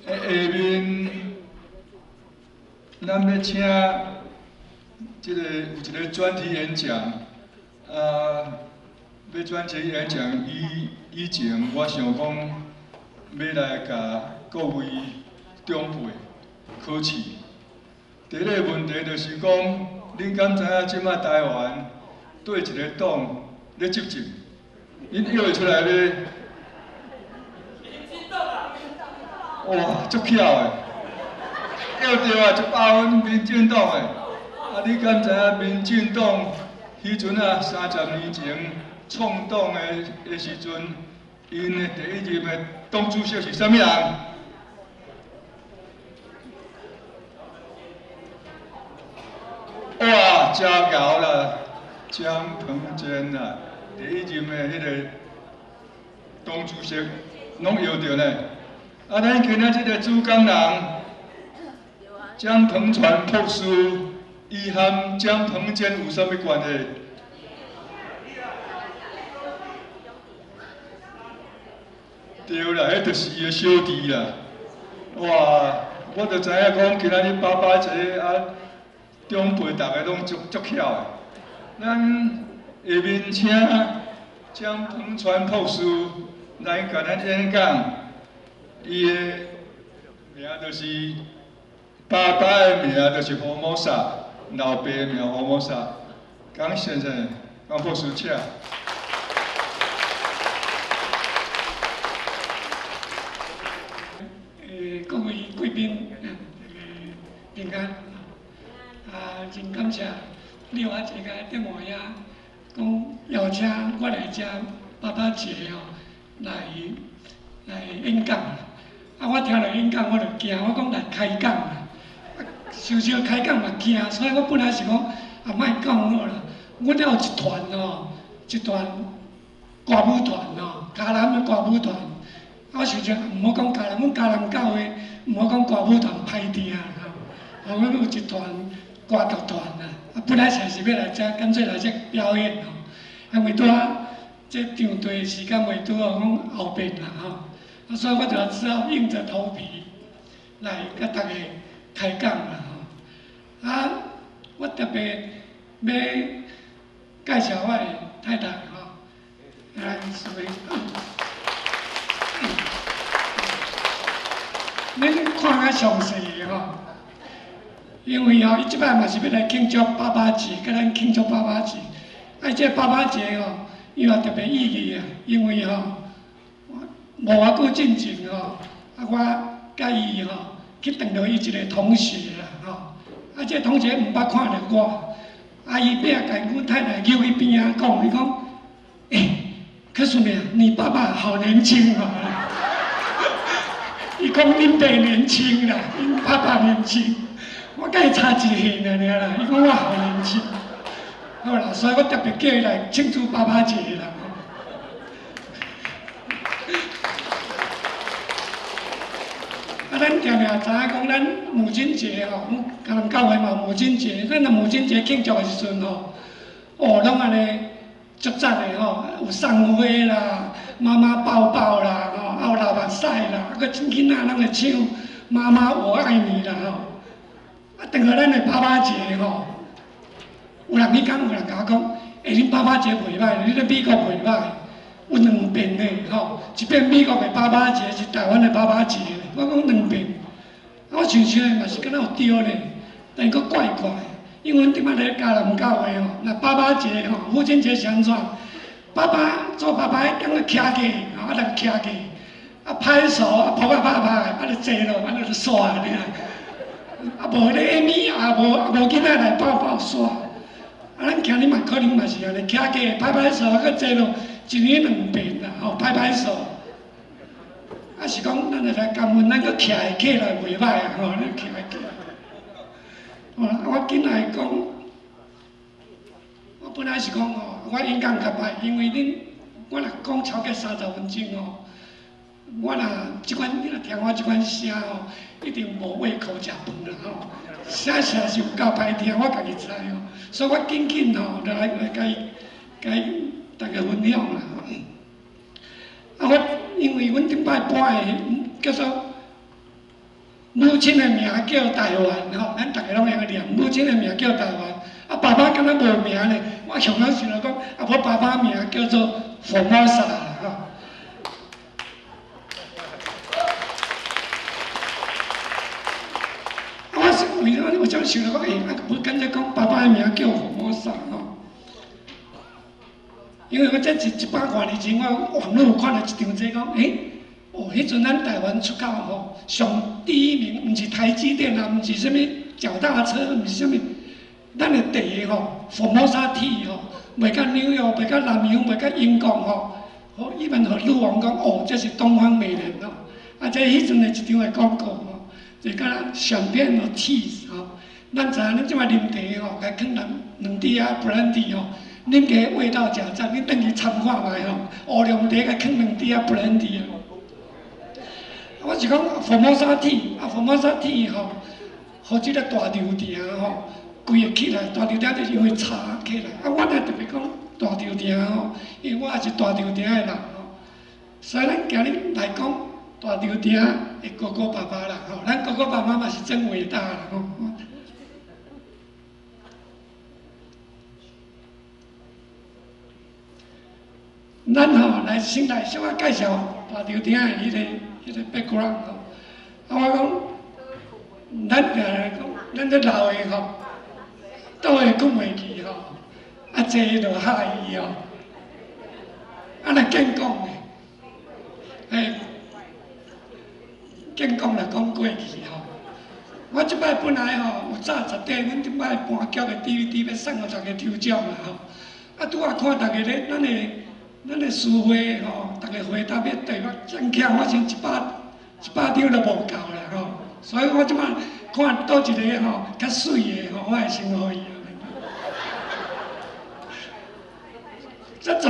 下面咱欲請這个有一个專題演講，啊，欲專題演講以前，我想講欲來共各位長輩考試。第一个問題就是講，恁敢知影這擺台灣佗一个黨咧執政？恁搖會出來袂？哇，足巧的，搖著啊，100分民進黨的。啊，你敢知影民進黨彼陣啊，30年前創黨的時陣，𪜶的第一任的黨主席是啥物人？哇，真𠢕啦，蔣彭堅啦，第一任的彼個黨主席，攏搖著呢。啊，咱今仔這個主講人蔣彭傳博士，伊和蔣彭堅有啥物關係？對啦，彼就是伊的小弟啦。哇，我就知影講今仔日爸爸節啊，長輩逐个攏足足巧的。咱下面請蔣彭傳博士來共咱演講。伊的名就是爸爸的名，就是福摩薩，老爸的名福摩薩。江先生，江博士，請。各位貴賓，平安。啊，真感謝麗華姐共電話遐講邀請我來遮爸爸節吼來演講。啊！我聽著演講，我就驚，我講來開講啦，啊，想想開講嘛驚，所以我本來是講啊，莫講好啦。阮遐有一團吼，一團歌舞團吼，嘉南的歌舞團。我想想，毋好講嘉南，阮嘉南教會毋好講歌舞團歹聽啦吼。吼，阮有一團歌劇團啦，啊，本來是欲來遮，乾脆來遮表演吼。因為拄仔這場地時間袂拄好，講後變啦吼。啊，所以我就只好硬著頭皮來共大家開講啦吼。啊，我特別欲介紹我的太太吼，來，淑梅。恁看較詳細吼，因為吼，伊這擺嘛是欲來慶祝爸爸節，共咱慶祝爸爸節。啊，這爸爸節吼，伊嘛特別意義啊，因為吼。無偌久進前吼，啊，我佮伊吼去撞著伊一個同學啦吼，啊，這個同學毋捌看著我，啊，伊壁共阮太太揪去邊仔講，伊講，欸，柯淑美，你爸爸好年輕哦。伊講恁爸年輕啦，𪜶爸爸年輕，我共伊差一歲爾爾啦，伊講我好年輕，好啦，所以我特別叫伊來慶祝爸爸節啦。啊，咱定定知影講，咱母親節吼，阮嘉南教會嘛有母親節，咱若母親節慶祝的時陣吼，哦，攏按呢足讚的吼，有送花啦，媽媽抱抱啦，吼，啊有流目屎啦，啊閣囡仔攏會唱媽媽我愛你啦吼。啊，轉到咱的爸爸節吼，有人彼工有人共我講，欸，恁爸爸節袂䆀，你咧美國袂䆀，有兩遍的吼，一遍美國的爸爸節，是台灣的爸爸節。我講兩遍，啊，我想想嘛是敢若有對咧，但閣怪怪，因為阮頂擺咧嘉南教會吼，若爸爸節吼，父親節是按怎？爸爸做爸爸的踮咧徛起，吼，啊人徛起，啊拍手，啊噗仔拍拍，啊就坐落，啊就煞按呢啦。啊無咧咪，也無啊無囡仔來抱抱煞。啊，咱今日嘛可能嘛是按呢徛起，拍拍手，啊閣坐落，一年兩遍啦，吼，拍拍手。啊是講，咱來感恩，咱閣徛會起來袂䆀啊吼，咱徛會起來。好啦，我緊來講，我本來是講吼，我演講較歹，因為恁我若講超過30分鐘吼，我若這款，你若聽我這款聲吼，一定無胃口食飯啦吼。聲聲是有夠歹聽，我家己知吼，所以我緊緊吼來共大家分享啦。啊，我因為阮頂擺搬的叫做母親的名叫台灣吼，咱逐个攏會曉念。母親的名叫台灣，啊，爸爸敢若無名咧。我雄雄想著講，啊，無爸爸名叫做福摩薩啦吼。我是為啥我才想著講，欸，啊，無敢若講爸爸的名叫福摩薩吼。因為我這是100外年前，我網路看著一張這講，欸。哦，彼陣咱台灣出口吼，上第一名，毋是台積電啊，毋是啥物腳踏車，毋是啥物，咱的茶吼，福摩沙 tea 吼，賣到紐約，賣到南洋，賣到英國吼，予伊們予女王講，哦，這是東方美人吼，啊，這彼陣的一張的廣告吼，就敢若相片和 tea 吼，咱知影咱這擺啉茶吼，共囥兩滴仔布蘭迪吼，啉起味道誠讚，你轉去參看覓吼，烏龍茶共囥兩滴仔布蘭迪。我是講福摩沙 tea，啊，福摩沙 tea 吼，予這個大稻埕吼，規个起來，大稻埕就是因為茶起來。啊，我若特別講大稻埕吼，因為我也是大稻埕的人吼，所以咱今日來講大稻埕的哥哥爸爸啦吼，咱哥哥爸爸嘛是真偉大啦吼。咱吼來先來小可介紹大稻埕的彼個 background 吼，啊，我講，咱定來講，咱這老的吼，倒會睏袂去吼，啊坐就嚇伊吼，啊若健講的，欸，健講來講過去吼。我這擺本來吼有早10塊，阮頂擺盤局的 DVD 欲送予逐个抽獎啦吼，啊拄仔看逐个咧，咱的司會吼，逐个回答欲題目真巧，我剩100張都無夠啦吼，所以我這擺看佗一個吼較媠的吼，我會先予伊。才10張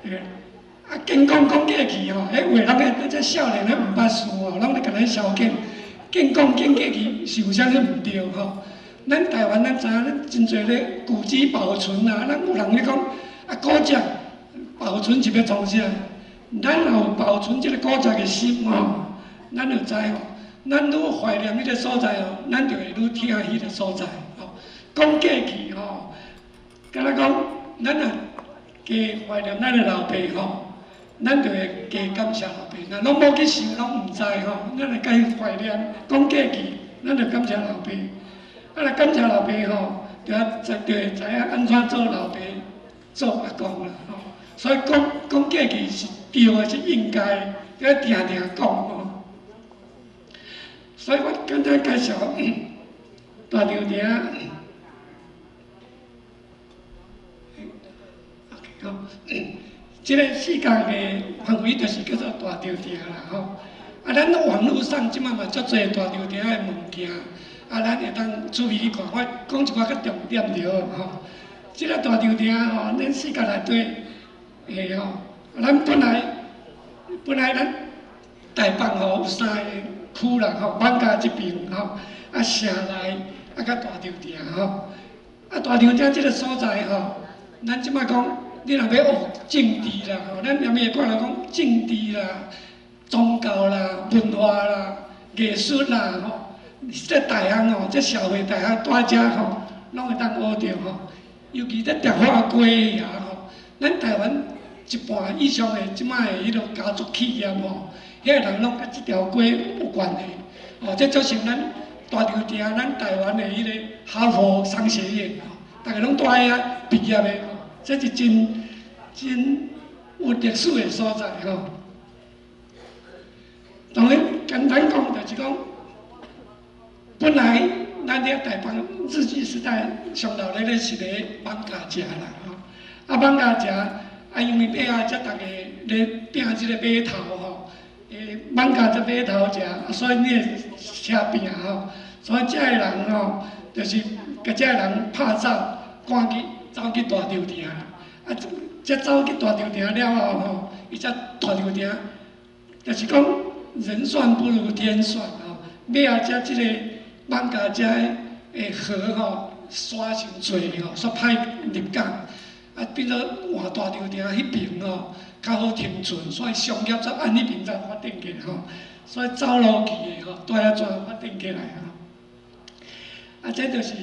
爾，啊，健講講過去吼，彼話攏咧，這少年咧毋捌事吼，攏咧共咱消遣。健講講過去是有啥物毋對吼？咱台灣咱知影，咱真濟咧古蹟保存啊，咱有人咧講。啊，古蹟保存是欲創啥？咱若有保存這個古蹟的心吼，咱就知吼，咱愈懷念彼個所在吼，咱就會愈疼彼個所在吼。講過去吼，敢若講，咱若加懷念咱的老爸吼，咱就會加感謝老爸。若攏無去想，攏毋知吼，咱若加懷念，講過去，咱就感謝老爸。啊，若感謝老爸吼，就會知影按怎做老爸。做阿公啦吼，所以講講過去是對的，是應該，要定定講吼。所以我簡單介紹大稻埕。好，這個世界的範圍就是叫做大稻埕啦吼。啊，咱網路上這擺嘛足濟大稻埕的物件，啊，咱會當注意去看。我講一寡較重點就好吼。這個大稻埕吼，咱世界內底，欸吼，咱本來咱台北吼有三个區啦吼，艋舺這邊吼，啊城內，啊佮大稻埕吼，啊大稻埕這個所在吼，咱這擺講，你若欲學政治啦吼，咱連會過來講政治啦、宗教啦、文化啦、藝術啦吼，這大項吼，這社會大項大家吼，攏會當學著吼。尤其這迪化街遐吼，咱台灣一半以上的這擺的彼个家族企業吼，遐个人攏佮這條街有關係。哦，這就是咱大稻埕，咱台灣的彼个哈佛商學院吼，逐个攏蹛遐畢業的吼，這是真有歷史的所在吼。當然，簡單講就是講，本來。咱佇台北日據時代上老熱咧是咧艋舺食啦吼，啊艋舺食，啊因為尾仔才逐个咧拼這個碼頭吼，欸艋舺這碼頭食，啊所以你會車拼吼，所以遮个人吼，就是共遮個人拍走，趕去走去大稻埕，啊才走去大稻埕了後吼，伊才大稻埕，就是講人算不如天算吼，尾仔才這個。艋舺遮的河吼，沙傷濟吼，煞歹入港，啊，啊變做換大稻埕彼爿吼較好停存，所以商業才按彼爿才發展起來吼。所以走路去的吼，蹛遐怎發展起來吼。啊，這就是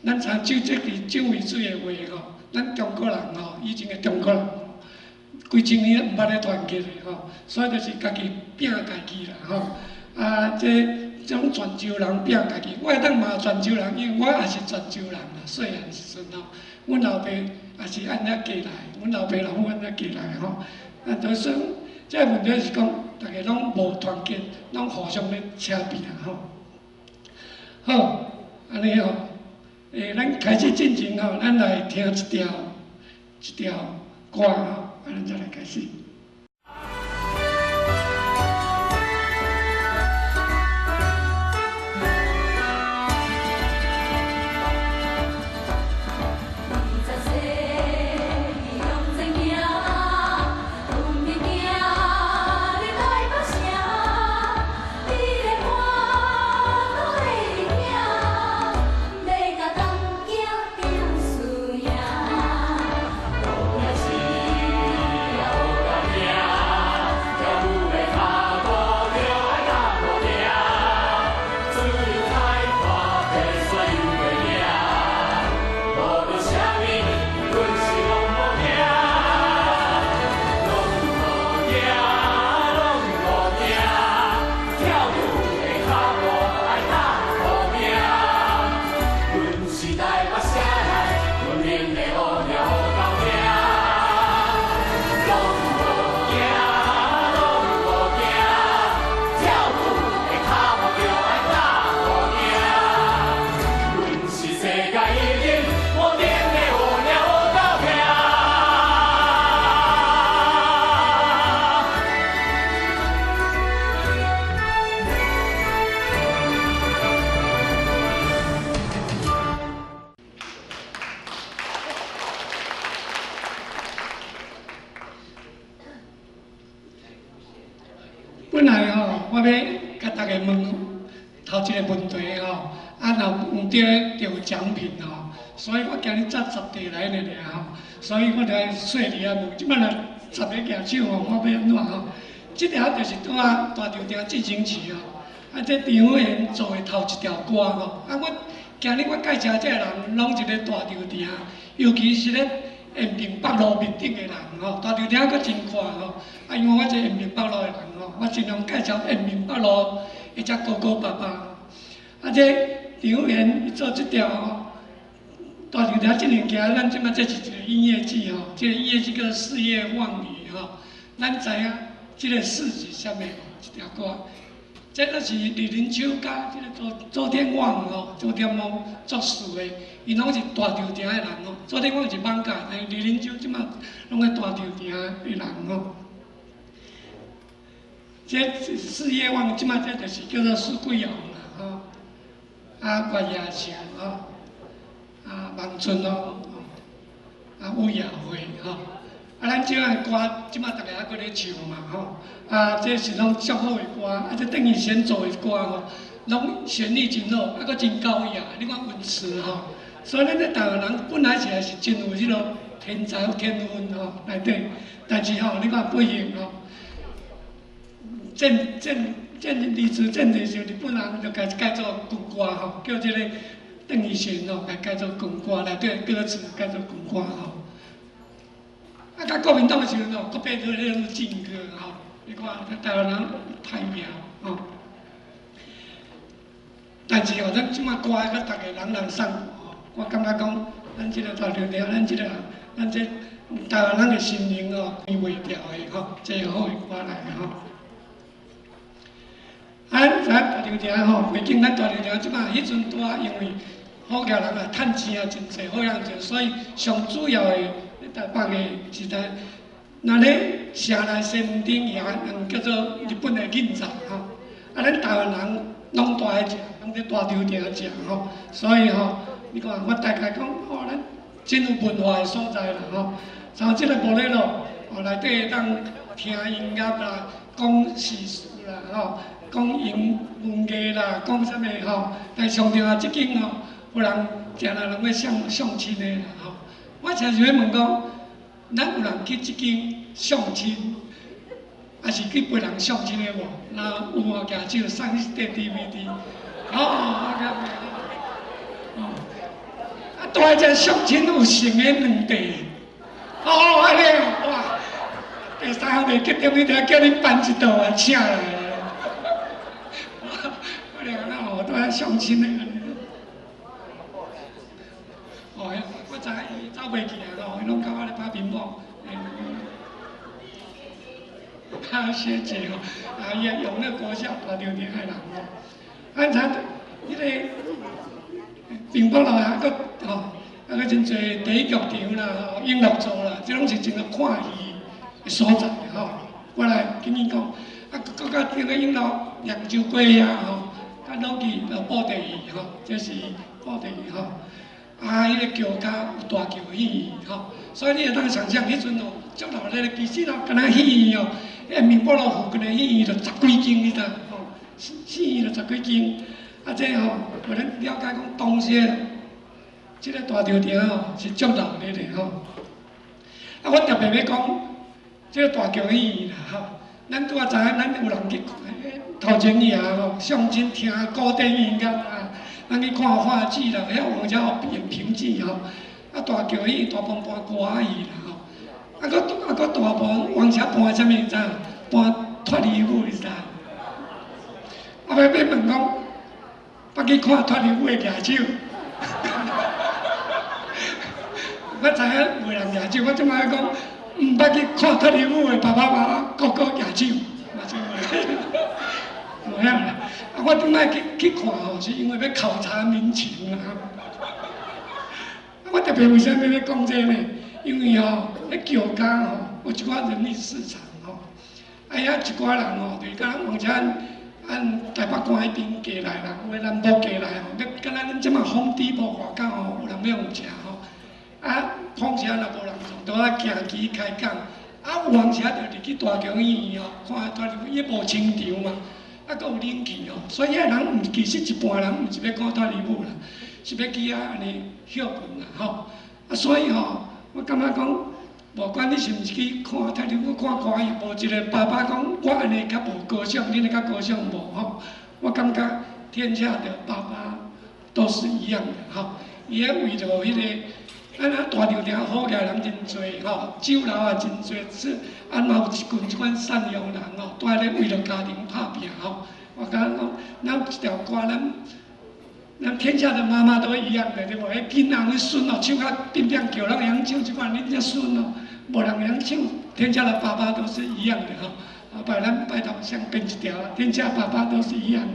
咱常就這句蔣渭水的話吼，咱中國人吼，以前的中國人吼，幾千年毋捌咧團結的吼，所以就是家己拼家己啦吼。啊，這種泉州人拼家己，我會當罵泉州人，因為我也是泉州人啦，細漢時陣吼，阮老爸也是按呢過來，阮老爸老母按呢過來吼。啊，就說這個問題是講，逐家攏無團結，攏互相咧扯拼吼。好，按呢吼，咱開始進前吼，咱來聽一條歌吼，啊，咱再來開始。本來吼，我欲共大家問頭一個問題吼，啊，若問對就有獎品吼，所以我今日才十題來爾爾吼，所以我就愛細膩仔問，這擺若十个舉手吼，我欲按怎吼？這條就是拄仔大稻埕進行曲吼，啊，這張惠賢做的頭一條歌吼，啊，我今日我介紹這个人攏是咧大稻埕，尤其是咧延平北路面頂的人吼，大稻埕閣真闊吼，啊，因為我這延平北路的人吼，我盡量介紹延平北路的遮哥哥爸爸。啊，這張惠賢伊做這條吼，大稻埕進行行，咱這擺這是一個音樂劇吼，這個音樂劇叫做《四月望雨》吼，咱知影這個四是啥物無？這條歌，這個是李林秋佮這個周天旺吼，周天旺作詞的，伊攏是大稻埕的人吼。周天旺是艋舺，但是李林秋這擺攏系大稻埕的人吼。這四月望這擺這就是叫做施貴榮啦吼，啊，月夜愁吼，啊，望春風吼，啊，雨夜花吼。啊，咱這个歌，這擺逐家猶閣咧唱嘛吼。啊，這是攏足好的歌，啊，這鄧雨賢做的歌吼，攏旋律真好，啊，閣真高雅。你看文詞吼，所以咱這台灣人本來是也是真有這个天才天分吼內底，但是吼，你看不幸吼，戰二次戰爭時，日本人就共改做軍歌吼，叫這個鄧雨賢吼，共改做軍歌，內底歌詞改做軍歌吼。啊，到國民黨的時陣吼，閣變做彼種禁歌吼。你看，台灣人歹命吼。但是吼，咱這擺歌閣逐个人人送吼，我感覺講，咱這個大稻埕，咱這個人，咱這台灣人的心靈吼，伊袂掉的吼，這個好的歌來的吼。啊，咱知影大稻埕吼，畢竟咱大稻埕這擺彼陣拄仔，因為好額人啊，趁錢也真濟，好人濟，所以上主要的咧台北的時代，若咧城內西門町遐，人叫做日本的銀座吼。啊，咱台灣人攏蹛咧食，攏佇大稻埕食吼。所以吼，你看我大概講，哦，咱真有文化的所在啦吼。像這個無咧咯，哦，內底會當聽音樂啦，講時事啦吼，講音文藝啦，講啥物吼。但上重要這間吼，有人誠濟人欲相相親的啦吼。我誠想欲問講，咱有人去這間相親，抑是去陪人相親的無？若有啊，舉手送你一塊 DVD。哦，哦，啊，蹛佇遮相親有成的兩塊。哦，按呢哇，第三項袂決定，你著愛叫恁班一道啊請來。我咧講哦，蹛遐相親的按呢。哦，我知伊走袂去啊，吼，伊攏共我咧拍乒乓。啊，學姐吼，啊，伊永樂國小大稻埕的人吼，啊，咱彼个平埔路還閣吼，啊閣真濟第一劇場啦，吼，永樂座啦，這攏是真個看戲的所在吼。我來緊緊講，啊，閣較頂個永樂涼州街遐吼，較落去就布袋戲吼，這是布袋戲吼。啊，彼個橋跤有大橋戲院吼，所以你會當想像彼陣哦，足熱鬧，其實哦，敢若戲院哦，彼民波路附近的戲院就十幾間，你知吼？戲院就十幾間，啊，這吼，予咱了解講當時這个大稻埕吼是足熱鬧的吼。啊，我特別欲講這个大橋戲院啦吼，咱拄仔知影，咱有人去頭前爾吼，相親聽古典音樂啊。咱去看話劇啦，遐有遮演評劇吼，啊大橋戲大部分搬歌仔戲啦吼，啊閣啊閣大部分往遮搬啥物你知影？搬脫離舞你知影？啊欲欲問講，捌去看脫離舞的舉手？我知影無人舉手，我這擺講，毋捌去看脫離舞的爸爸媽媽個個舉手，嘛是無。無影啦，啊！我頂擺去去看吼，是因為欲考察民情啦。啊，我特別為啥物欲講這个呢？因為吼，咧橋跤吼有一寡人力市場吼，啊遐一寡人吼，就是敢若往遮按台北關彼邊過來人，有的南部過來吼，欲敢若恁這馬豐地埔外口吼，有人欲用食吼，啊，況且若無人創，都愛行棋開講，啊，有當時就入去大橋醫院吼，看大橋伊無清場嘛。啊，閣有冷氣吼，所以遐人毋其實一般人毋是欲看脫離舞啦，是欲去遐按呢歇睏啦吼。啊，所以吼，我感覺講，無管你是毋是去看脫離舞、看歌戲，無一個爸爸講我按呢較無高尚，恁的較高尚無吼。我感覺天下的爸爸都是一樣的吼，伊咧為著彼个。咱啊大稻埕好額人真濟吼，酒樓也真濟，是啊嘛有一群這款善良人吼，蹛咧為著家庭拍拚吼。我感覺講，咱一條歌，咱咱天下的媽媽都一樣的，對無？彼囡仔、彼孫哦，唱甲變變叫，攏會曉唱這款，恁這孫哦，無人會曉唱。天下的爸爸都是一樣的吼，啊，拜咱拜託相變一條，天下爸爸都是一樣的。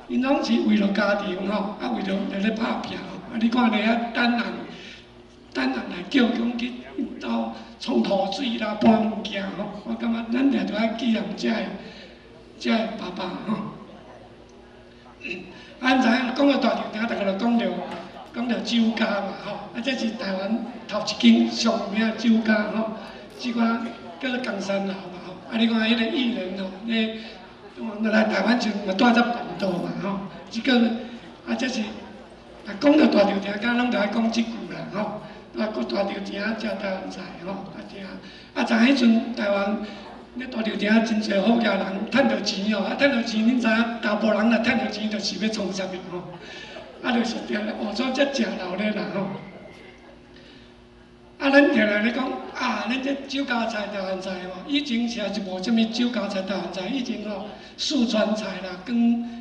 𪜶攏是為著家庭吼，啊為著咧拍拚吼，啊你看咧遐等人。等人來叫講去𪜶兜沖塗水啦、搬物件吼，我感覺咱定著愛紀念這个這个爸爸吼。啊，咱知影講到大稻埕，逐家就講著酒家嘛吼，啊，這是台灣頭一間上有名的酒家吼，這款叫做江山樓嘛吼。啊，你看彼個藝人吼，咧來台灣時嘛蹛遮辦桌嘛吼，這個啊，這是啊講著大稻埕，敢攏著愛講這句啦吼。啊，閣大稻埕食台灣菜吼，啊食，啊，知彼陣台灣咧大稻埕真濟好額人趁著錢吼，啊，趁著錢，恁知影查埔人若趁著錢就是欲創啥物吼？啊，就是定定學做遮食鬧咧啦吼。啊，咱定定咧講啊，咱這酒家菜、台灣菜吼，以前實在是無啥物酒家菜、台灣菜，以前吼四川菜啦、廣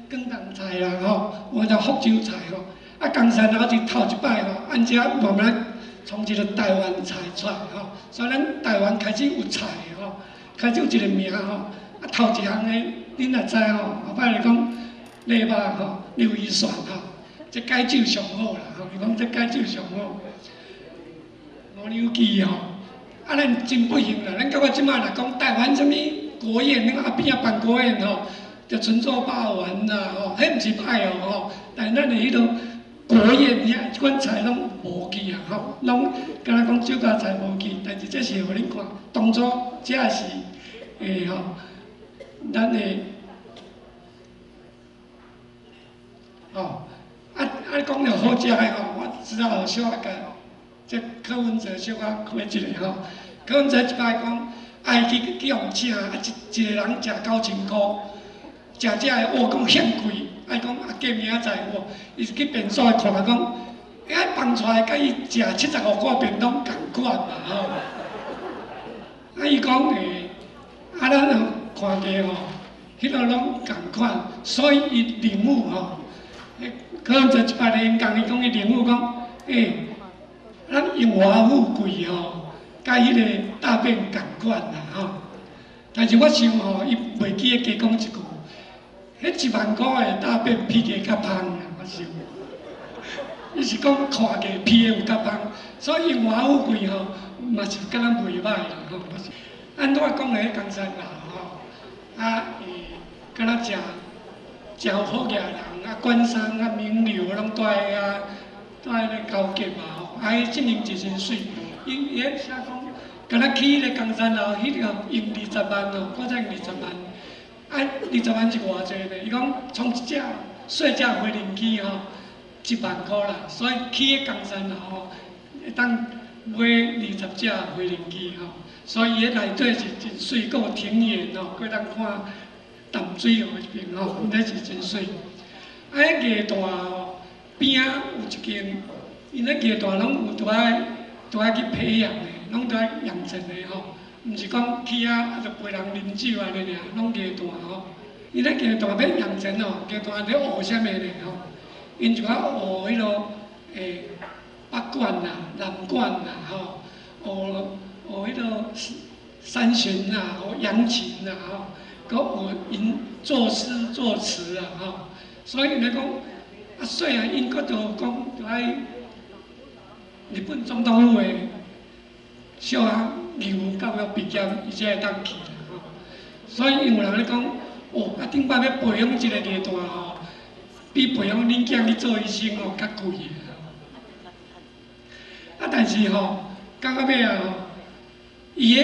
廣東菜啦吼，有叫福州菜吼。啊，江山樓是頭一擺吼，按遮慢慢創一個台灣菜出來吼，所以咱台灣開始有菜吼，開始有一個名吼。啊，頭一項的恁若知吼，後擺來講肋肉吼、劉一璇吼，這解酒上好啦吼，伊講這解酒上好。吳柳記吼，啊，咱真不幸啦，咱感覺這擺若講台灣啥物國宴，恁阿扁仔辦國宴吼，就賰做肉圓啦吼，彼毋是歹哦吼，但咱的彼落。國宴遐這款菜攏無去啊吼，攏敢若講酒家菜無去，但是這是予恁看，當初這是欸吼，咱的吼，啊啊講著好食的吼，我只好小可共這柯文哲小可開一下吼，柯文哲一擺講愛去去予請，啊一一個人食9000箍，食這个我講遐貴，愛講啊過明仔載有無？伊去便所看講，遐放出來佮伊食75箍便當仝款嘛吼。啊伊講欸，啊咱看過吼，彼个攏仝款，所以伊領悟吼。柯文哲一擺咧演講，伊講伊領悟講，欸，咱榮華富貴吼，佮彼個大便仝款啦吼。但是我想吼，伊袂記得加講一句，彼1萬箍的大便屁個較芳啦，我想。伊是講看過屁的有較芳，所以榮華富貴吼，嘛是敢若袂歹啦吼。按怎講咧？江山樓吼，啊，欸，敢若誠誠有好額人，啊，官商啊，名流攏蹛遐，蹛咧勾結嘛吼。啊，彼進行真媠，伊伊彼寫講，敢若起彼个江山樓，彼個用二十萬哦，古早用二十萬，啊，二十萬是偌濟呢？伊講創一隻細隻飛行機吼，1萬箍啦，所以起彼江山樓吼，會當買20隻飛行機吼，所以伊彼內底是真媠，閣有庭園吼，閣會當看淡水河彼邊吼，那是真媠。啊，彼藝大吼邊仔有一間，𪜶咧藝大攏有著愛著愛去培養的，攏著愛養成的吼，毋是講去遐啊就陪人啉酒按呢爾，攏藝大吼。𪜶咧藝大欲養成吼，藝大咧學啥物咧吼？𪜶就愛學彼落欸北管啦、南管啦吼，學學彼落三弦啦、學揚琴啦吼，閣學𪜶作詩作詞啊吼。所以來講，啊細漢𪜶閣著講著愛日本總統府的小可義務教育畢業，伊才會當去啦吼。所以有人咧講，哦，啊頂擺欲培養一個藝大吼，比培養恁囝去做醫生吼較貴的。啊，但是吼，到到尾啊吼，伊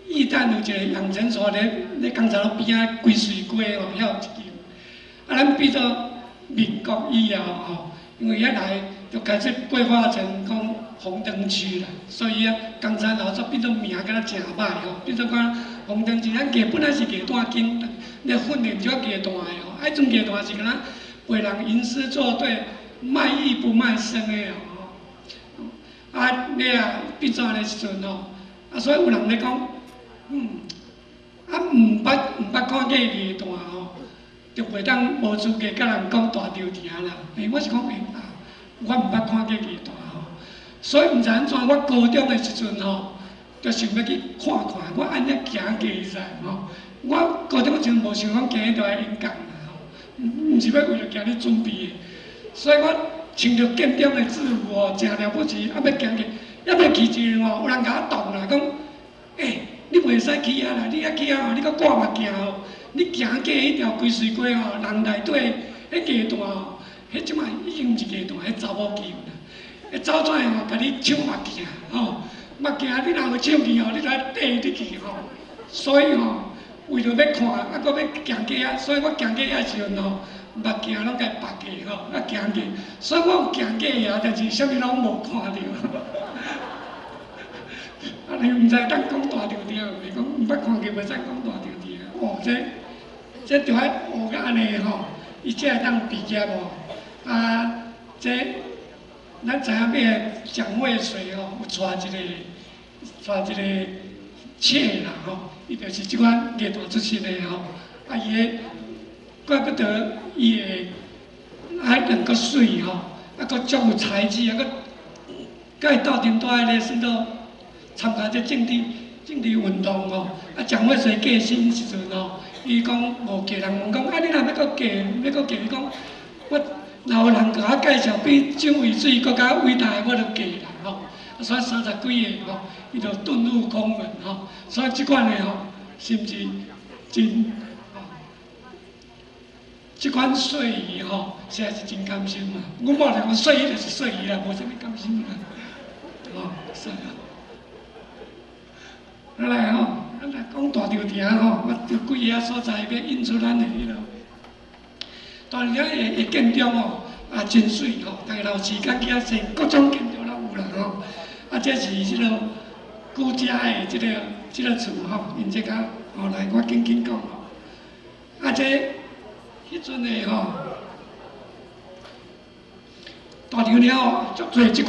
彼藝旦有一個養成所咧，咧江山路邊仔歸水街吼，遐有一間。啊，咱變做民國以後吼，因為遐內就開始規劃成講紅燈區啦，所以啊，江山樓才變做名敢若誠歹吼，變做講紅燈區。咱藝本來是藝大間，咧訓練這藝大的吼，啊，彼陣藝大是敢若陪人吟詩作對，賣藝不賣身的吼。啊，尾仔變做按呢時陣吼，啊，所以有人咧講，啊，毋捌看過藝大吼，就袂當無資格共人講大稻埕啦。欸，我是講欸啊，我毋捌看過藝大吼，所以毋知按怎，我高中的時陣吼，就想欲去看看，我按呢行過會使吼。我高中時陣無想講行彼條演講啦吼，毋是欲為著行咧準備的，所以我穿著建中的制服吼，誠了不起，啊欲行過，猶未去時吼，有人共我擋啦，講，欸，你袂使去遐啦，你遐去遐吼，你閣掛目鏡吼，你行過彼條歸水街吼，人內底彼藝大吼，彼這擺已經毋是藝大，彼查某機啦，彼走出來吼，共你搶目鏡吼，目鏡你若有搶去吼，你就愛綴入去吼，所以吼，為著欲看，啊，閣欲行過遐，所以我行過遐時陣吼，目鏡攏共拔過吼，啊行過，所以我有行過遐，但是啥物攏無看著。啊，你毋知當講大稻埕，袂講毋捌看過，袂使講大稻埕。哦，這這著愛學甲按呢吼，伊才會當畢業無。啊，這咱知影欲蔣渭水吼，有娶一個娶一個妾啦吼，伊就是這款藝大出身的吼。啊，伊个怪不得伊會啊兩個媠吼，啊閣足有才智，啊閣佮伊鬥陣蹛彼个算做參加這政治運動吼。啊，蔣渭水過身時陣吼，伊講無嫁人問講，啊，你若欲閣嫁，欲閣嫁？伊講我若有人共我介紹比蔣渭水閣較偉大的，我就嫁啦吼。啊，所以30幾個吼，伊就遁入空門吼。所以這款的吼，是毋是真？這款說辭吼，實在是真甘心嘛。阮某就講說辭就是說辭啦，無啥物甘心啦。吼，是啊。啊來吼，咱來講大稻埕吼，我佇幾个所在欲引出咱的彼落。大稻埕的建築吼，也真媠吼，逐个若有時間去遐踅，各種建築攏有啦吼。這是這个古家的這个厝吼，𪜶這較吼來，我緊緊講吼。啊，這彼陣的吼，大丈了後，足濟這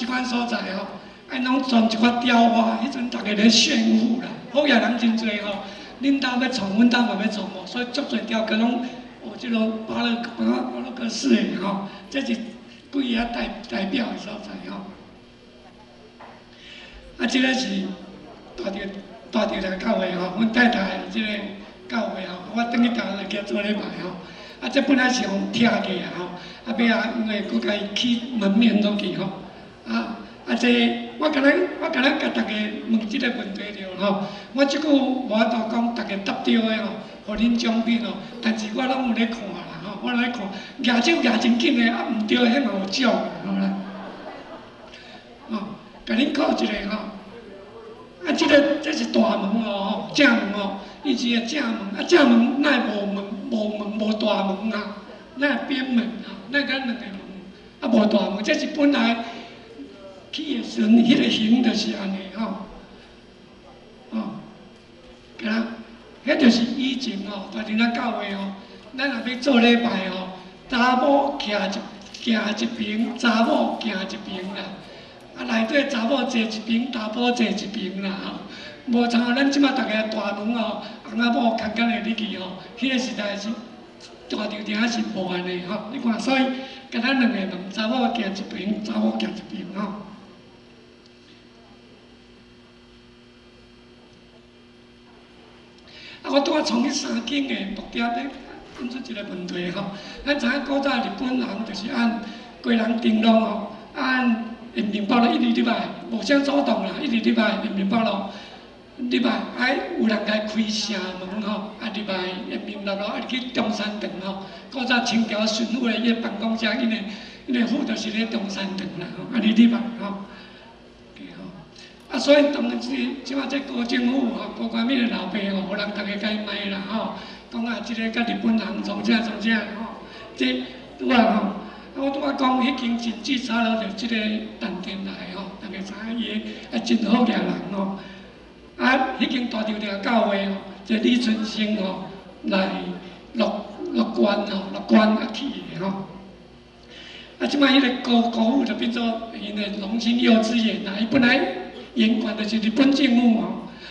款所在吼，愛攏裝一寡雕花，彼陣逐家咧炫富啦，好額人真濟吼，恁兜欲創，阮兜嘛欲創吼，所以足濟雕刻攏學這个巴洛克式的吼，這是幾个代表的所在吼。啊，這个是大丈來教會吼，阮太太的這个教會吼，我轉去台灣來去做禮拜吼。啊，這本來是予拆過啊吼，啊尾仔因為閣共伊起門面落去吼。啊，這我敢若共逐家問這个問題著吼。我這久無法度講逐家答對的吼，予恁獎品吼，但是我攏有咧看啦吼，我咧看，舉手舉真緊的，啊毋對，彼嘛有獎好啦。吼，共恁考一下吼。啊，這是大門哦，吼，正門哦，以前的正門，啊正門哪會無門、無門、無大門啊？哪會邊門啊？哪會敢兩個門？啊無大門，這是本來起的時陣，彼个形就是按呢吼，吼，敢若，彼就是以前吼，大丈咱教會吼，咱若欲做禮拜吼，查某徛一行一爿，查某行一爿啦。啊，內底查某坐一爿，查埔坐一爿啦吼。無像咱這馬逐家大門吼，翁仔某牽牽的入去吼，彼个時代是大丈埕是無按呢吼。你看，所以敢若兩个門，查某行一爿，查某行一爿吼。啊，我拄仔創彼三間的目的，欲問出一个問題吼。咱知影古早日本人就是按歸人頂籠吼，按延平北路一直入來，無啥主動啦，一直入來延平北路入來，啊有人共開城門吼，啊入來延平北路，啊入去中山堂吼。古早清朝巡撫的伊个辦公室，𪜶个府就是咧中山堂啦吼，啊入來吼。啊，所以當時這馬這高政府吼，高官敏的老爸吼，予人逐家共伊罵啦吼，講啊，這个佮日本人創啥創啥吼，這拄仔吼。啊，我拄仔講，彼間真水炒樓就這個陳天來吼，逐家知影伊啊真好額人吼。啊，彼間大丈埕教會吼，這李春生吼來樂捐吼，樂捐啊起的吼。啊，這擺彼個高府就變做𪜶的龍興幼稚園啦。伊本來園管就是日本政府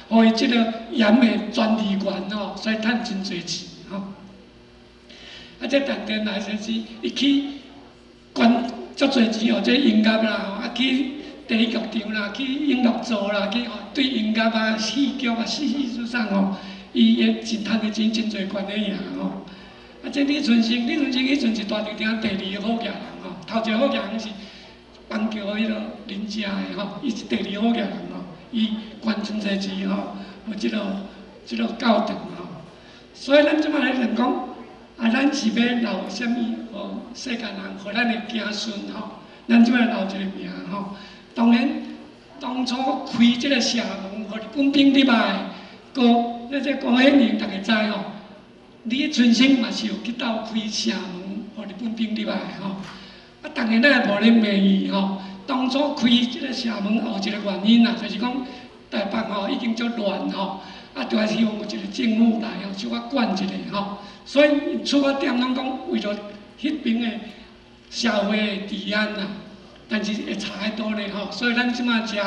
吼，予伊這个鹽的專利權吼，所以趁真濟錢吼。啊，這陳天來先生伊去捐足濟錢予這音樂啦吼，啊去第一劇場啦，去永樂座啦，去吼對音樂啊、戲劇啊、戲藝術上吼，伊也真趁的錢真濟捐咧爾吼。啊，這李春生，李春生彼陣是大丈埕第二个好額人吼，頭一个好額人是板橋彼个林家的吼，伊是第二好額人吼，伊捐真濟錢吼，予這个教堂吼。所以咱這擺咧想講，啊，咱是欲留啥物予世間人，予咱的子孫吼，咱這擺留一个名吼。當然，當初開這个城門，予日本兵入來，高，那這高顯仁逐家知吼。李春生嘛是有去鬥開城門，予日本兵入來吼。啊，當然咱也無咧罵伊吼。當初開這个城門有一个原因啦，就是講台北吼已經足亂吼，啊，就希望有一个政府來吼，小可管一下吼。所以出發點攏講為著彼爿的社會的治安啦，但是會差佇佗咧吼。所以咱這馬遮，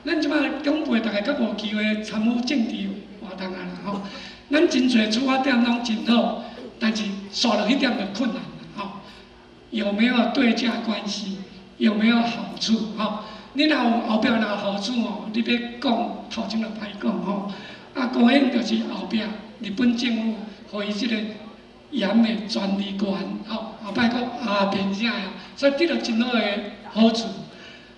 咱這馬長輩逐家較無機會參與政治活動啊啦吼。咱真濟出發點攏真好，但是煞落彼點就困難啦吼。有沒有對價關係？有沒有好處？吼，你若有後壁若有好處吼，你欲講頭前就歹講吼。啊，高顯就是後壁日本政府予伊這个鹽的專利權，吼，後擺閣阿變啥的，所以得著真好的好處。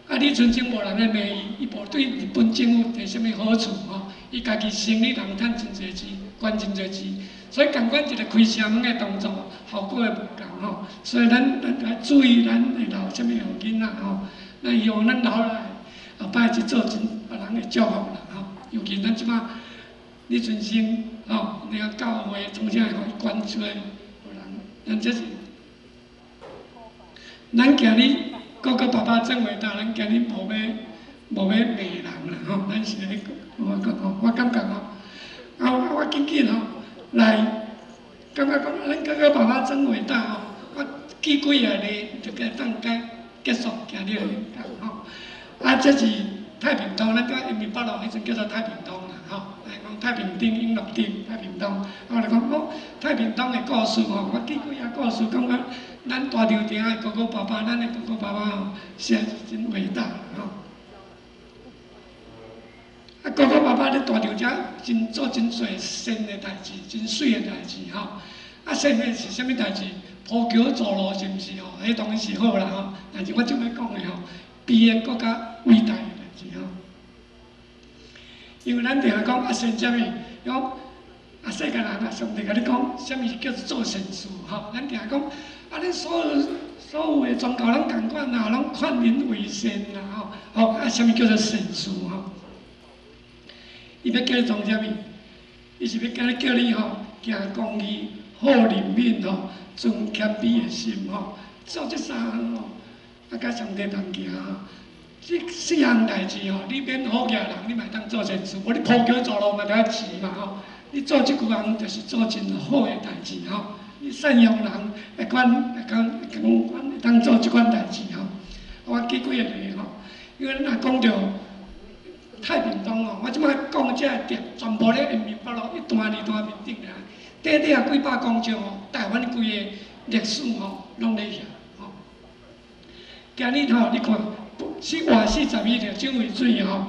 啊，李春生無人咧罵伊，伊無對日本政府提啥物好處吼，伊家己生意人趁真濟錢，捐真濟錢，所以仝款一个開城門的動作，效果會無仝吼。所以咱愛注意，咱會留啥物予囡仔吼。咱希望咱留來後擺是做真別人的祝福啦吼。尤其咱這擺李春生吼，那个教會從啥會捐出來予人，咱這是咱今日。哥哥爸爸真偉大，咱今日無欲無欲罵人啦吼，咱是咧我講吼，我感覺吼，啊我緊緊吼來，感覺講咱哥哥爸爸真偉大吼，我舉幾個例就會當結束今日的演講吼。啊，這是太平通，咱佇延平北路彼陣叫做太平通啦吼，來講太平頂、永樂頂、太平通，啊我就講哦，太平通的故事吼，我記幾個故事，感覺咱大稻埕的哥哥爸爸，咱的哥哥爸爸吼，實在是真偉大吼。啊，哥哥爸爸咧大稻埕真做真濟善的代誌，真媠的代誌吼。啊，善的是啥物代誌？鋪橋造路是毋是吼？彼當然是好啦吼。但是我這擺講的吼，比彼閣較偉大的代誌吼。因為咱定定講啊善啥物？講啊世間人啊，上帝共你講，啥物叫做做善事吼？咱定定講啊，恁所有的宗教攏仝款啦，攏勸人為善啦吼。吼啊，啥物叫做善事吼？伊欲叫你創啥物？伊是欲叫你吼，行公義、好憐憫吼，存謙卑的心吼，做這三項吼，啊，佮上帝同行吼。這四項代誌吼，你免好額人，你嘛會當做善事。無你鋪橋造路嘛著愛錢嘛吼。你做這幾項就是做真好的代誌吼。你贍養人，會款會講會款會當做這款代誌吼。我舉幾個例吼，因為咱若講著太平通吼，我這擺講這個點，全部咧延平北路一段二段面頂爾，短短啊幾百公尺吼，台灣規个歷史吼，攏咧遐吼。今日吼，你看，4月41日蔣渭水吼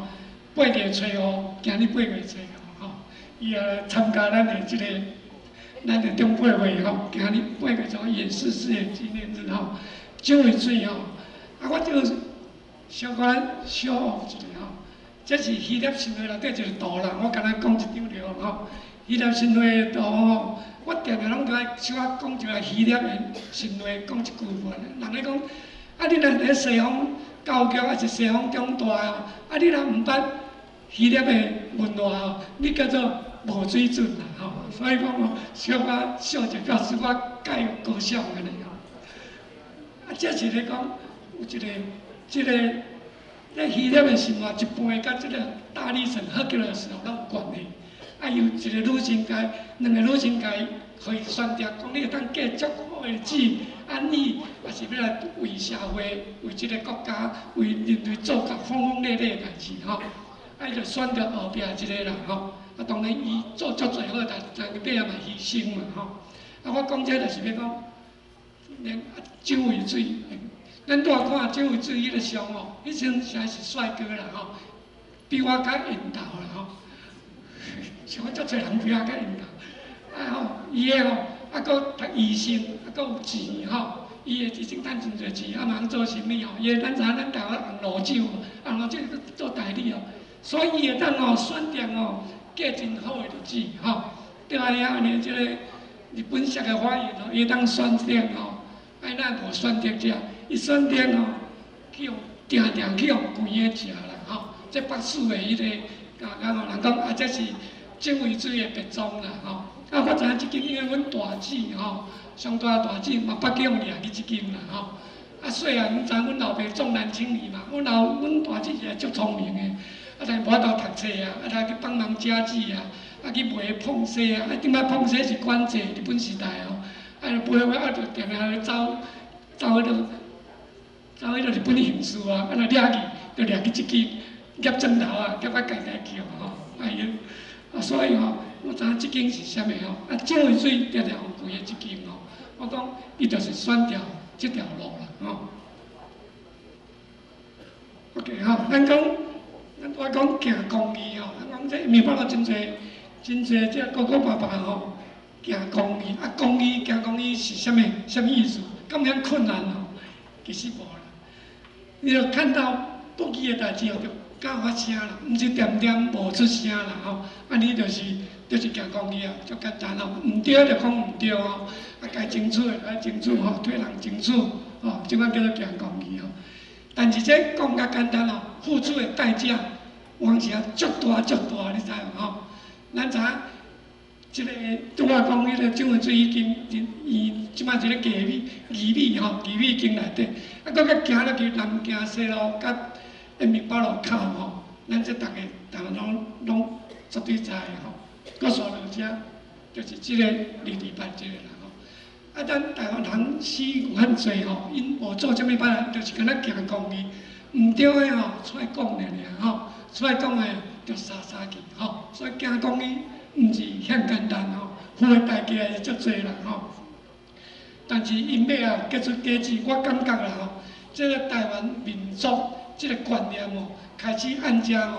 ，8月初五，今日8月初五吼，伊也來參加咱的這個咱的長輩會吼，今日八月初五也是逝世的紀念日吼，蔣渭水吼，啊，我就小可小學一下吼。這是希臘神話內底一個圖啦，我敢若講一張就好吼。希臘神話的圖吼，我定定攏愛小可講一下希臘的神話，講一句話。人咧講，啊，你若佇西方教育，抑是西方長大吼，啊，你若毋捌希臘的文化吼，你叫做無水準啦吼。所以講吼，小可小者表示我教育高尚按呢吼。啊，這是咧講有一個，這個。這希臘的神話一般，佮這個大力神赫克勒斯攏有關係。啊，有一個女神共，兩個女神共予伊選擇，講你會當過足好的日子，安逸，抑是欲來為社會、為這個國家、為人類做較轟轟烈烈的代誌吼。啊，伊就選擇後壁這個啦吼。啊，當然伊做足濟好的代誌，但是尾仔嘛犧牲嘛吼。啊，我講這就是欲講，連蔣渭水。咱拄仔看蔣渭水彼個相吼，彼陣實在是帥哥啦吼，比我較緣投啦吼。像我足濟人比我較緣投，啊吼，伊个吼，啊閣讀醫生，啊閣有錢吼，伊會已經趁真濟錢，啊嘛通做生意吼。伊會咱知影咱台灣紅爐酒，紅爐酒做代理吼，所以伊會當吼選擇吼過真好的日子吼。對啊，按呢這個日本式的發言吼，伊會當選擇吼，啊伊哪無選擇這？伊選擇吼，去予定定去予關的食啦吼。這北市的彼個，啊吼人講啊，這是蔣渭水的別莊啦吼。啊，我知影這間因為阮大姊吼，上大大姊嘛捌去予掠去這間啦吼。啊，細漢阮知影阮老爸重男輕女嘛，阮大姊是足聰明的，啊，但無法度讀冊啊，啊，來去幫忙家計啊，啊，去賣膨西啊，啊，頂擺膨西是管制，日本時代吼，啊，就賣啊，就定定咧走走彼落。走彼落日本刑事啊，啊若掠去，就掠去這間夾針頭啊，夾甲家家叫吼，哎呀，啊所以吼，我知影這間是啥物吼，啊蔣渭水定定予關佇這間吼，我講伊就是選擇這條路啦吼。OK 吼，咱講，咱拄仔講行公義吼，咱講這明白了真濟真濟這哥哥爸爸吼，行公義啊，公義行公義是啥物？啥物意思？敢有遐困難吼？其實無啦。你著看到不義的代誌吼，就敢發聲啦，毋是恬恬無出聲啦吼。啊，你就是行公義啊，足簡單吼。毋對就講毋對吼，啊，該爭取的愛爭取吼，替人爭取吼，這款叫做行公義吼。但是這講較簡單吼，付出的代價有時啊足大足大，你知無吼？咱知影，這個拄仔講彼個蔣渭水已經伊這擺一个義美義美吼，義美經內底，啊，閣較行落去南京西路，佮延平北路。度哭吼，咱這逐个台灣攏絕對知吼。閣煞落遮，就是這个228這个人吼。啊，咱台灣人死有遐濟吼，𪜶無做啥物歹人，就是敢若行公義，毋對的吼出來講爾爾吼，出來講的就殺殺去吼。所以行公義毋是遐簡單吼，付的代價也是足濟啦吼。但是𪜶尾後結出果子，我感覺啦吼，這个台灣民族這个觀念吼，開始按遮吼，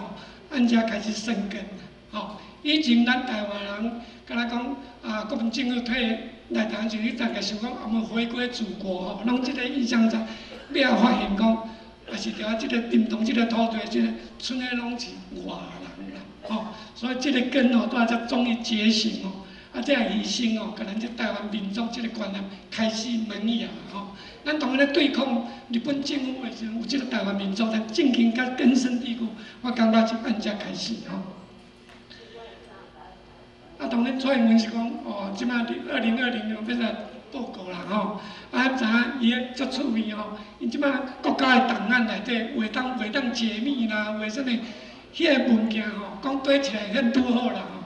按遮開始生根吼。以前咱台灣人敢若講啊，國民政府退來台灣時，你大概想講，我們回歸祖國吼，攏這个印象在。尾後發現講，也是佇這个屏東這个土地，這个賰的攏是外人啦，吼。所以這个根吼，拄仔才終於覺醒吼。啊，這個犧牲哦，共咱這台灣民族這个觀念開始萌芽吼。咱當咧對抗日本政府的時陣，有這个台灣民族，咱正經較根深蒂固，我感覺是按遮開始吼。啊，當然蔡英文是講，哦，這擺2020欲來報告啦吼。啊，咱知影伊个足趣味吼，𪜶這擺國家的檔案內底袂當解密啦，話啥物，彼个文件吼，講堆起來遐拄好啦吼。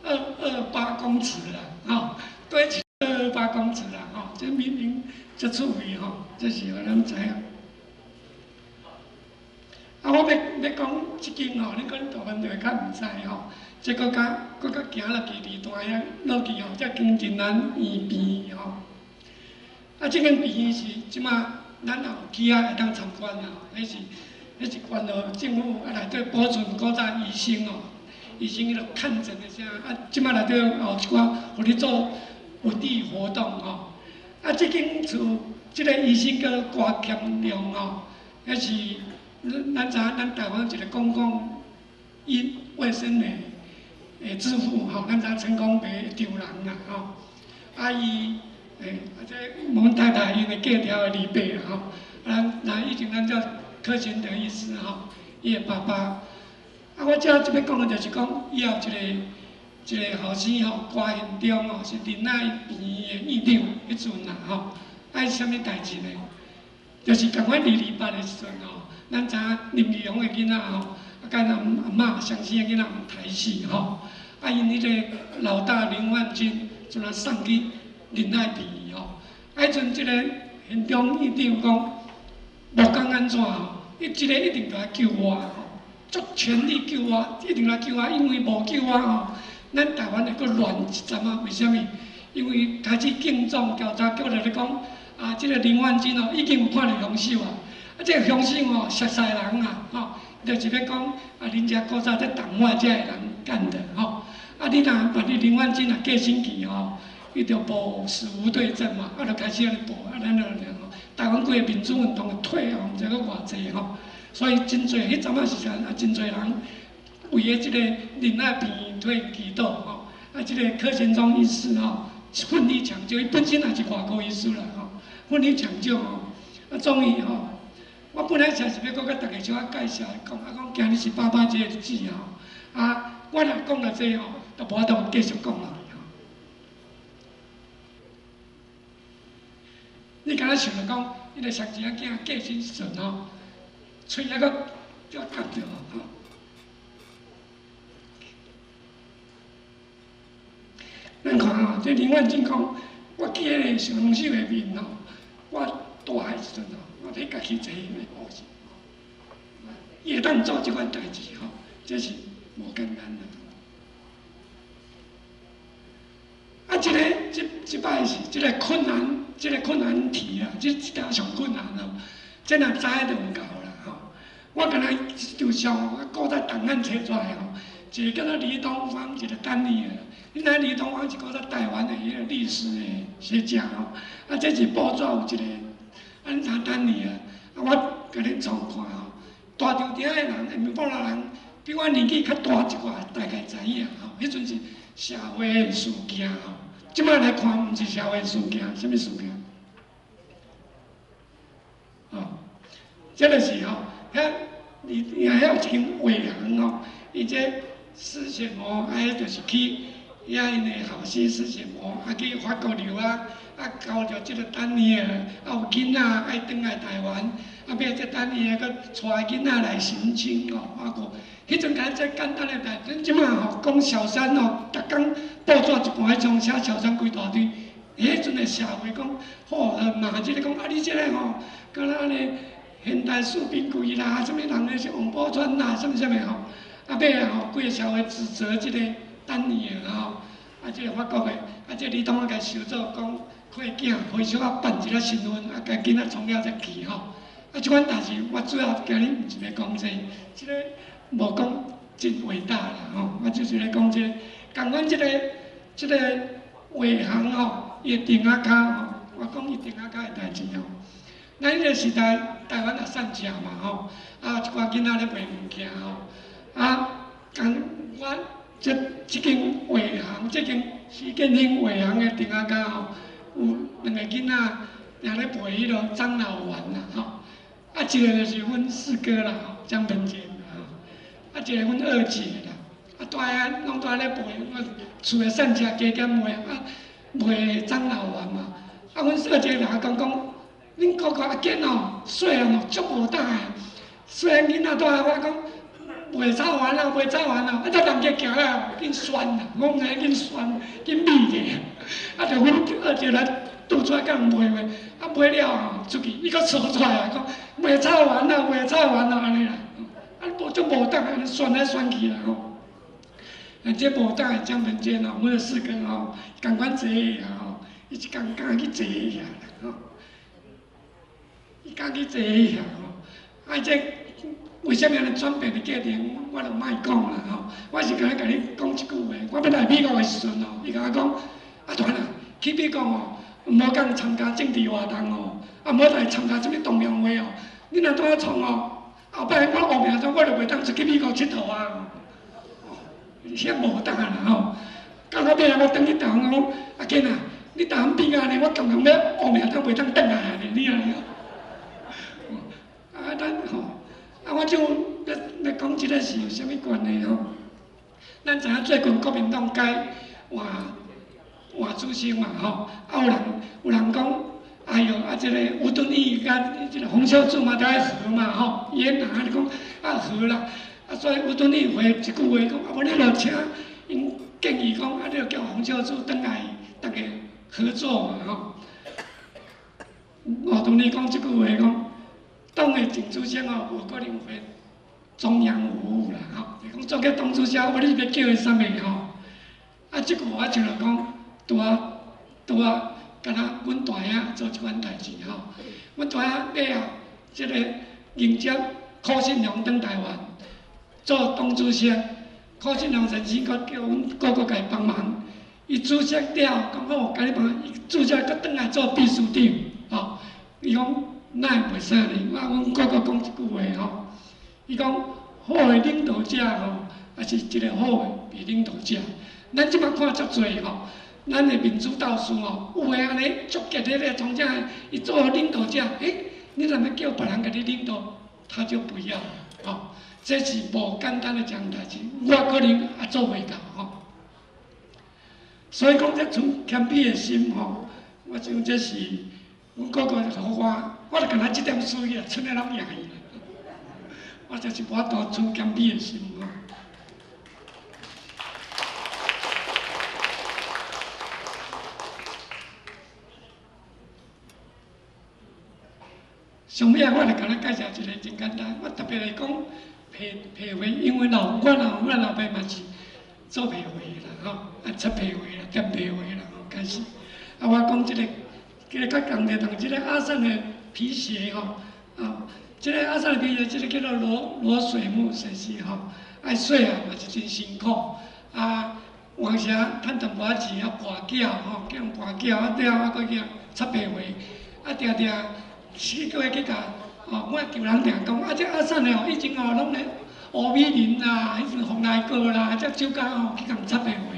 228公尺啦，吼，堆起228公尺啦，吼，這明明足趣味吼，這是予咱知影。啊，我欲講這間吼，恁可能大部分就會較毋知吼。這閣較閣較行落去二段遐落去吼，這間仁安醫院吼。啊，這間醫院是這馬咱也有去遐會當參觀啦，彼是關予政府啊內底保存古早醫生吼。醫生彼落看診的啥，啊，這馬內底有一寡，予你做文藝活動吼。啊，這間厝，這个醫生叫郭乾良吼，彼是咱知影咱台灣一个公共醫衛生的之父吼，咱知影陳公培的丈人啦吼。啊，伊啊，這阮太太𪜶的嫁掉的二伯吼，啊，咱以前咱叫柯賢德醫師吼，伊的爸爸。啊，我遮這欲講的就是講，以後一个後生吼，郭憲忠吼，是仁愛醫院的院長，彼陣啦吼，啊，啥物代誌呢？就是仝款228的時陣吼，咱知影林義雄的囡仔吼，啊，佮阿嬤雙生的囡仔毋刣死吼，啊，𪜶彼个老大林萬金，就來送去仁愛醫院吼，啊，彼陣這个憲忠院長講，無管按怎吼，伊這个一定著愛救活吼。足全力救活，一定來救活，因為無救活吼，咱台灣會閣亂一陣仔。為啥物？因為開始警總調查局咧講，啊，這个林萬金哦，已經有看著兇手啊，啊，這个兇手吼，熟似人啊，吼，就是欲講啊，恁遮古早咧黨外這个人幹的吼，啊，你若萬一林萬金若過身去吼，伊就無死無對證嘛，啊，就開始按呢報，啊，咱就吼，台灣規個民主運動會退哦，毋知閣偌濟吼。所以真濟，彼陣仔時陣啊，真濟人為了這个仁愛醫院退祈禱吼，啊，這个柯賢忠醫師吼，奮力搶救，伊本身也是外科醫師啦吼，奮力搶救吼，啊，終於吼，我本來想是欲閣佮大家小可介紹講，啊，講今日是爸爸節的日子吼，啊，我若講到這吼，就無法度繼續講落去吼。你敢若想著講，彼个雙生仔囝過身時陣吼。喙抑閣閣夾著吼。咱看吼，這林萬金講，我記彼个兇手的面吼，我大漢時陣吼，我欲家己坐彼个故事，伊會當做這款代誌吼，這是無簡單啦。啊，這个這這擺是這个困難，這个困難題啊，這這條上困難哦，這若知就有夠啦吼。我敢若這張相吼，我古早檔案揣出來吼，一個叫做李東方，一個丹尼爾。你知李東方是古早台灣的彼個歷史的學家吼，啊，這是報紙有一個，啊，你知丹尼爾？啊，我共恁創看吼，大稻埕的人，毋是某人，比我年紀較大一寡，大概知影吼。彼陣是社會的事件吼，這擺來看，毋是社會事件，啥物事件？吼，這個是吼。遐，伊遐有一間畫行吼，伊這施顯模，啊，彼就是去遐𪜶的後生施顯模，啊去法國留學，啊交著這個丹尼爾，啊有囡仔愛轉來台灣，啊，尾这等伊阁带囡仔来成亲吼，啊个，彼阵敢若这简单的代志，这马吼讲萧山吼，逐工报纸一盘迄种写萧山规大堆，彼阵的社会讲，吼骂这个讲啊，你这个吼，敢若按呢现代士兵贵啦，啥物人咧是王宝钏啦，啥物啥物吼，啊尾吼规个社会指责这个丹尼尔吼，啊这个法国的，啊这李东啊共收做讲。契囝回小仔办一个新婚，啊，共囡仔创了才去吼。啊，这款代志我主要今日毋是欲讲这个，这个无讲真伟大啦吼。我就是咧讲这个，仝款这个画行吼，伊的钉仔跤吼，我讲伊钉仔跤的代志吼。咱彼个时代台湾也散赤嘛吼，啊，一寡囡仔咧卖物件吼，啊，仝我这这间画行，这间徐建兴画行的钉仔跤吼。有两个囡仔，定咧陪彼落樟脑丸啦吼，啊一个就是阮四哥啦吼，江文杰啦吼，啊一个阮二姐啦，啊蹛遐拢蹛咧陪，我厝的散赤加减卖啊卖樟脑丸嘛，啊阮二姐就讲讲，恁哥哥阿坚哦，细汉哦足无胆的，细汉囡仔蹛遐我讲卖草丸啦，卖草丸啦，啊才人家行来紧旋啦，我毋知影紧旋紧覕者。啊！就阮二姐来拄出来共人卖卖，啊卖了后出去，伊阁趖出来讲卖草丸啦，卖草丸啦，按呢啦，啊无足无胆，按呢旋来旋去啦吼。啊，这无胆的江文坚吼，阮的四哥吼，仝款坐遐吼，伊一工敢去坐遐啦吼，伊敢去坐遐吼，啊这为啥物按呢转变的过程，我就莫讲啦吼。我是敢若共你讲一句话，我欲来美国的时阵吼，伊共我讲。啊，团啊，去美国吼，毋好共参加政治活动吼，啊，毋好来参加啥物同盟会哦。你若拄仔创吼，后摆我乌名单，我就袂当出去美国𨑨迌啊！哦，遐无胆啦吼。到尾仔我转去台湾讲，阿坚啊，你台湾变按呢，我感觉欲乌名单袂当转来啊！你按呢？啊，咱吼，啊，我就欲欲讲这个是有啥物关系吼？咱知影最近国民党改换。换主席嘛吼，啊有人有人讲，哎哟，啊这个吴敦义佮这个洪秀柱嘛著爱和嘛吼，伊彼人按呢讲啊和啦，啊所以吴敦义回一句话讲，啊无你著请𪜶建议讲，啊你著叫洪秀柱转来，逐家合作嘛吼。吴敦义讲这句话讲，党的前主席吼无可能会中央无误啦吼，就讲做个党主席，无你欲叫伊啥物吼？啊这句话像讲。拄仔拄仔，敢若阮大兄做这款代志吼，阮大兄尾后这个迎接柯信良转台湾做党主席，柯信良先生阁叫阮哥哥共伊帮忙，伊主席了讲好，共你帮忙，伊主席阁转来做秘书长，吼，伊讲哪会袂使呢？我阮哥哥讲一句话吼，伊讲好的领导者吼，也是一个好的被领导者。咱这马看足济吼。咱的民主斗士吼，有的按呢足激烈的从这，伊做领导者，欸，你若欲叫别人共你领导，他就不要了，吼，这是无简单的一项代志，我可能也做袂到吼。所以讲，这存谦卑的心吼，我想这是阮哥哥予我，我就干焦这点事业，賰的拢赢去啦。我就是无法度存谦卑的心吼。上尾啊，我来共咱介绍一个真简单。我特别来讲皮皮鞋，因为老我老我老爸嘛是做皮鞋啦，吼，啊切皮鞋啦，叠皮鞋啦，吼，开始。啊，我讲这个，这个较仝个同这个阿散的皮鞋吼，啊，这个阿散的皮鞋，这个叫做罗罗水木先生吼，爱细汉嘛是真辛苦，啊，有时趁淡薄仔钱啊，跋筊吼，叫人跋筊啊，了啊，阁去擦皮鞋，啊，定定。四个月去共，吼，我旧人定讲，啊，这阿散的吼，以前吼拢咧乌美林啦，彼阵冯来哥啦，这酒家吼去共插电话，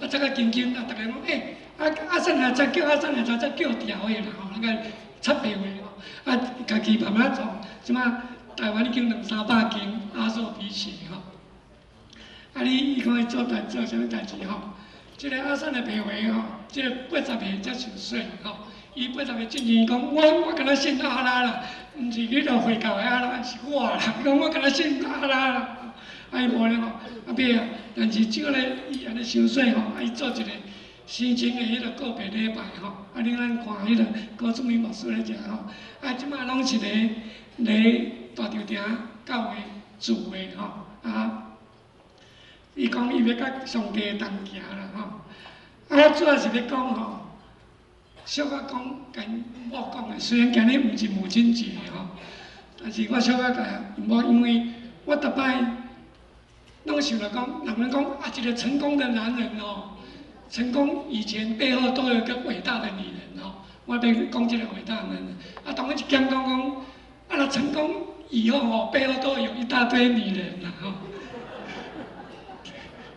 啊，插甲紧紧，啊，逐家讲，欸，啊阿散来才叫阿散来才才叫调的啦吼，那个插电话吼，啊，家己慢慢创，这马台湾已经两三百间阿索皮鞋吼，啊，你伊讲伊做代做啥物代志吼？这个阿散的皮鞋吼，这个80岁才受洗吼。伊80岁进前讲，我敢若信阿拉啦，毋是彼个回教的阿拉，是我啦。伊講我敢若信阿拉啦，啊伊無咧吼，啊尾啊，但是這個咧，伊按呢傷細吼，啊伊做一個生前的彼個告別禮拜吼，啊恁咱看彼個郭志明牧師咧食吼，啊這擺攏是咧咧大稻埕教會住的吼，啊，伊講伊欲佮上帝同行啦吼，啊我主要是欲講吼。小可講，共某講的，雖然今日毋是母親節吼，但是我小可共某，因為我逐擺攏想著講，人們講啊，一個成功的男人哦，成功以前背後都有一個偉大的女人哦。我欲講這個偉大的男人，啊，當然是講講講，啊，若成功以後哦，背後都有一大堆女人啦吼。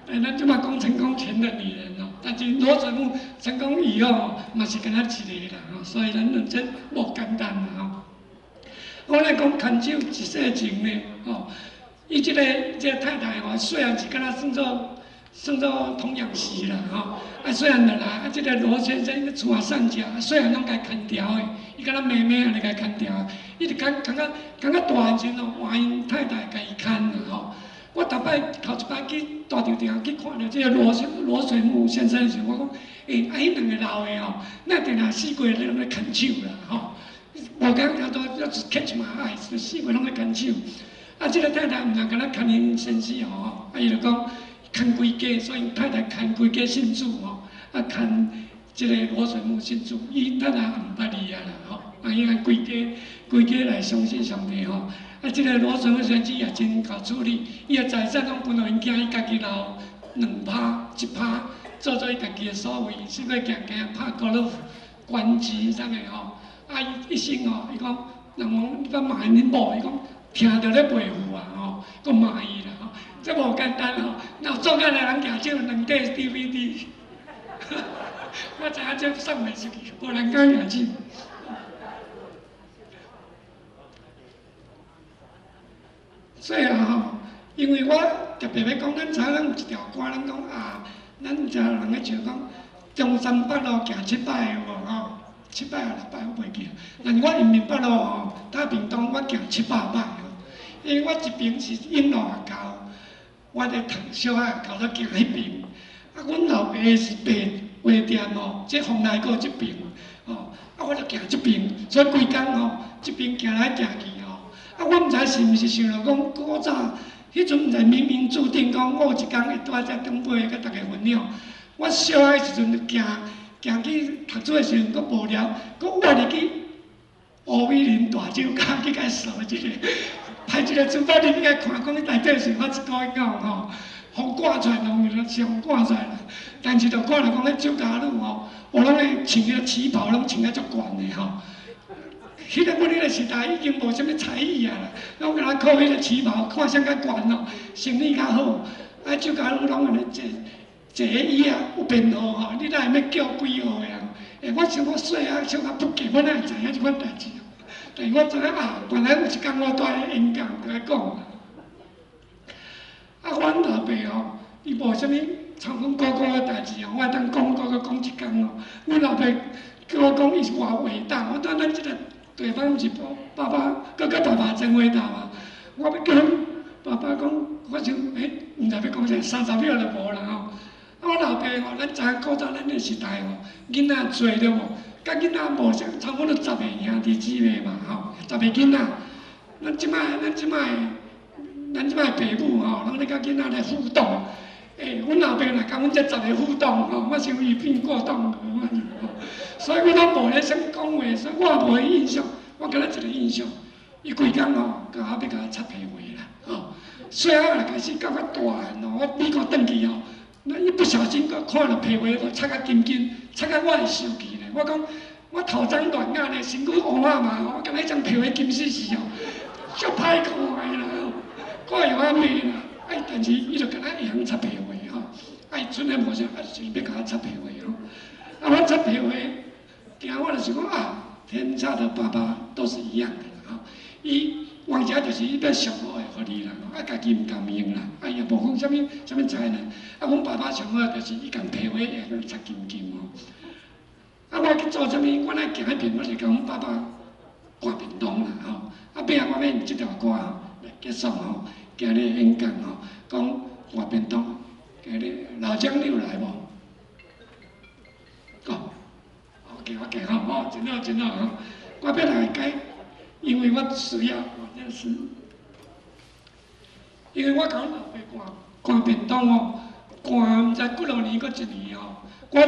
哎，咱這擺講成功前的女人哦，但是羅水木成功以後嘛是敢若一個啦吼，所以咱認真無簡單啦吼。我來講牽手一世情呢吼，伊這個太太吼，雖然是敢若算做童養媳啦吼，啊細漢就來，啊這個羅先生厝也散食，細漢攏共牽牢的，伊敢若妹妹按呢共牽牢，伊就感感覺感覺大漢時吼，換𪜶太太共伊牽啦吼。我逐擺頭一擺去大稻埕去看著這個羅水木先生的時陣，我講，欸，啊，彼兩个老的吼，哪定定四界咧攏咧牽手啦吼，無講遐多，就是 catch my eyes，四界攏咧牽手。啊，這個太太毋但敢若牽𪜶先生吼，啊，伊就講牽規家，所以𪜶太太牽規家信主吼，啊，牽這個羅水木信主，伊太太也毋捌伊啊啦吼，啊，伊按規家規家來相信上帝吼。啊，這個羅水木先生也真𠢕處理，伊的財產攏分予𪜶囝，伊家己留兩趴一趴，做做伊家己的所為，四界行行拍高爾夫、關機啥個吼。啊，伊一生吼，伊講人講你敢罵𪜶某，伊講聽著咧袂赴啊吼，閣罵伊啦吼，這無簡單吼。若做甲來人舉手兩塊 DVD，我知影這送袂出去，無人敢舉手。所以啊吼，因為我特別欲講，咱知影咱有一條歌，咱講啊，咱有誠人咧唱講中山北路行七擺有無吼？七擺抑六擺我袂記。但是我永明北路吼，打屏東我行700擺吼，因為我一爿是永樂學校，我咧讀小學校咧行彼爿，啊，阮老爸是賣畫店吼，這鳳來閣這爿吼，啊，我就行這爿，所以規工吼，這爿行來行去。啊，我毋知是毋是想著講古早，彼陣毋知冥冥注定講，我有一工會拄佇遮長輩佮大家分享。我小漢時陣就行行去讀書的時陣，閣無聊，閣挖入去烏美林大酒窖去共掃一下，派一個主管入去共看，講內底是我一個月吼，予趕出來，攏是予趕出來啦。但是就看著講，彼酒家女吼，有攏會穿彼個旗袍，攏穿啊足懸的吼。彼個阮彼個時代已經無啥物才藝啊啦，攏敢若靠彼個旗袍，看啥較懸哦，生意較好。啊，酒家女攏按呢坐坐彼椅仔有編號吼，你哪會欲叫幾號的人？欸，我想我細漢小可不記，我哪會知影這款代誌？但是我知影啊，原來有一工我蹛咧演講，就來講。啊，阮老爸吼，伊無啥物像阮哥哥的代誌哦，我會當講閣閣講一工哦。阮老爸叫我講，伊是偌偉大，我當咱這個。對方毋是爸爸，哥哥爸爸真偉大嘛！我欲叫阮爸爸講，我想，欸，毋知欲講啥，30秒就無啦吼。啊，我老爸吼，咱知影古早咱个時代吼，囡仔濟對無？佮囡仔無相，差不多十個兄弟姊妹嘛吼，十個囡仔。咱這擺爸母吼，攏咧佮囡仔咧互動。欸，阮老爸若佮阮這十個互動吼，我想伊變過動。所以阮攏無咧啥物講話，所以我也無彼印象。我敢若一個印象，伊規工吼，共我欲共我插皮話啦，吼。細漢就開始到較大漢吼，我美國轉去吼，那一不小心閣看著皮話，閣插較緊緊，插甲我會生氣咧。我講我頭鬃亂壓咧，身軀烏麻麻，我敢若彼張皮話金絲絲吼，足歹看的啦吼，我會用按罵啦。啊，但是伊就敢若會曉插皮話吼，啊，伊賰咧無啥，啊，就是欲共我插皮話吼。啊，我插皮話，驚我就是講啊，天下的爸爸都是一樣的啦吼。伊往遮就是伊欲上好的予你啦，啊，家己毋甘用啦，啊，伊也無講啥物啥物才能。啊，阮爸爸上好就是伊共皮話會曉插金金吼。啊，我去做啥物？我若行彼爿，我就共阮爸爸赶便当啦吼。啊，尾仔我欲用這條歌吼來結束吼，今日演講吼，講趕便當。今日老蔣你有來無？哦，OK OK 好，哦，真好真好吼。我欲來解，因為我需要，這是，因為我共阮老爸趕趕便當吼，趕毋知幾落年閣一年吼，我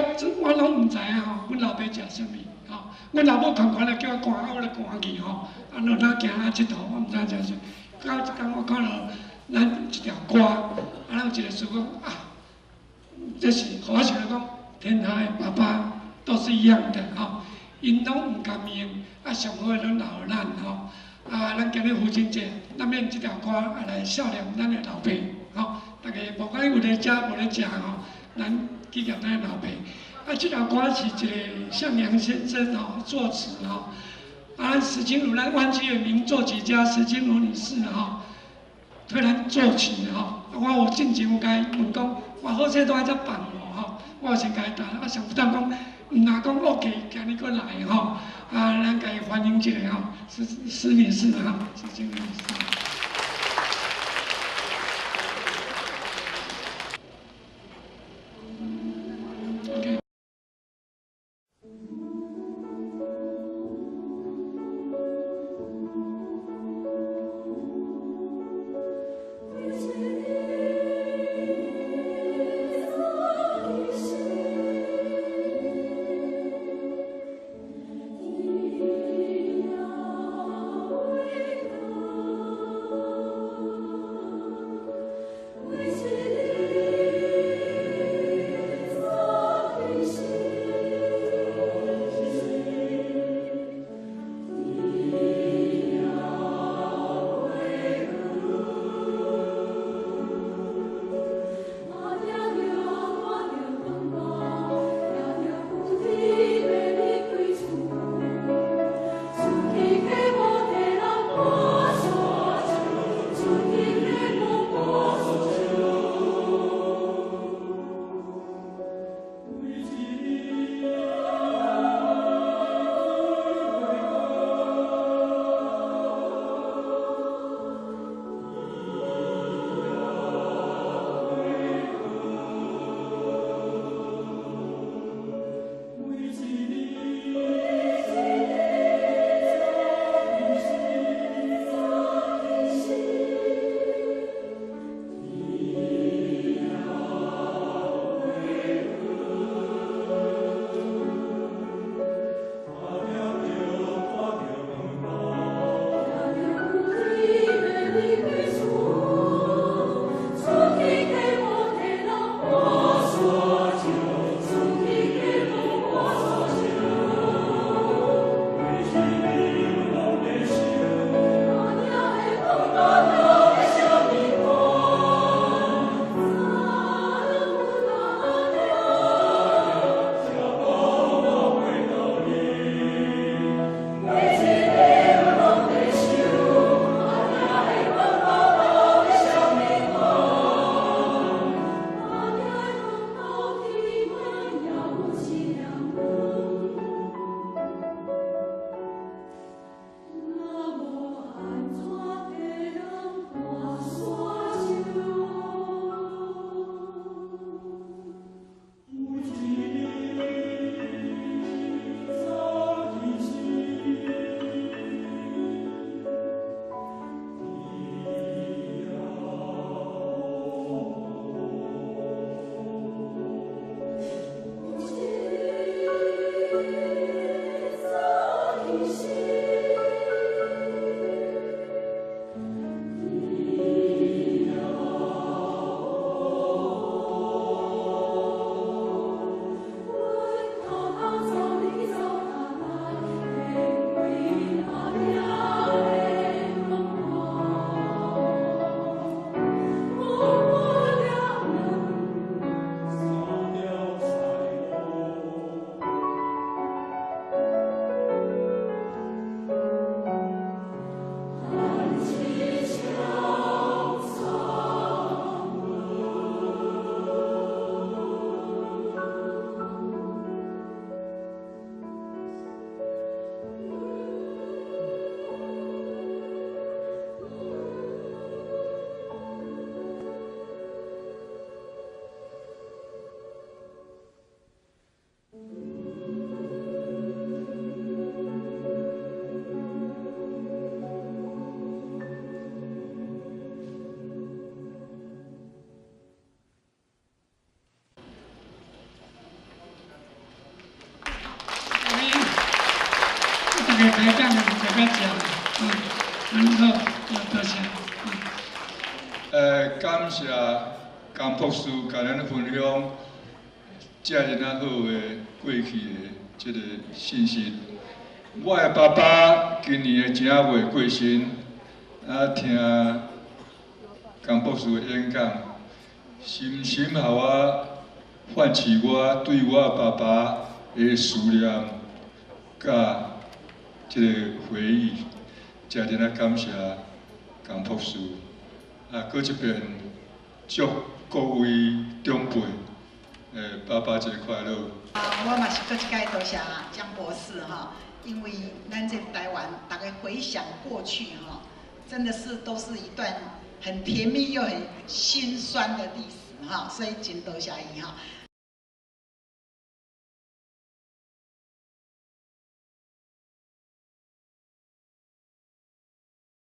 我攏毋知影吼，阮老爸食啥物吼，阮老母共款來叫我趕，啊我來趕去吼，啊落哪行哪𨑨迌，我毋知影食啥。到一工我看到咱一條歌，啊，咱有一个詞講啊，這是予我想著講，天下的爸爸都是一樣的吼，𪜶攏毋甘願，啊，上好的攏留予咱吼。啊，咱今日父親節，咱欲用這條歌啊來孝念咱的老爸吼。逐家無管有咧食無咧食吼，咱紀念咱的老爸。啊，這條歌是一个向陽先生吼作詞吼。啊，石金如咱灣區的名作曲家石金如女士吼，替咱作曲吼。啊，我有進前有共伊問講，我好勢都愛遮放無吼，我有先共伊答，啊，想不到講，毋若講 OK，今日閣來吼，啊，咱共伊歡迎一下吼，石石女士吼，石金如女士。OK。 天感謝江博士共咱分享遮爾仔好的過去的這个信息。我的爸爸今年的正月過身，啊，聽江博士的演講，深深予我喚起我對我爸爸的思念，佮這个回憶，遮爾仔感謝江博士。啊，閣這遍祝各位長輩，爸爸節快樂。啊，我嘛是閣一擺多謝江博士哈，因為咱這台灣，逐家回想過去哈，真的是都是一段很甜蜜又很心酸的歷史哈，所以真多謝伊哈。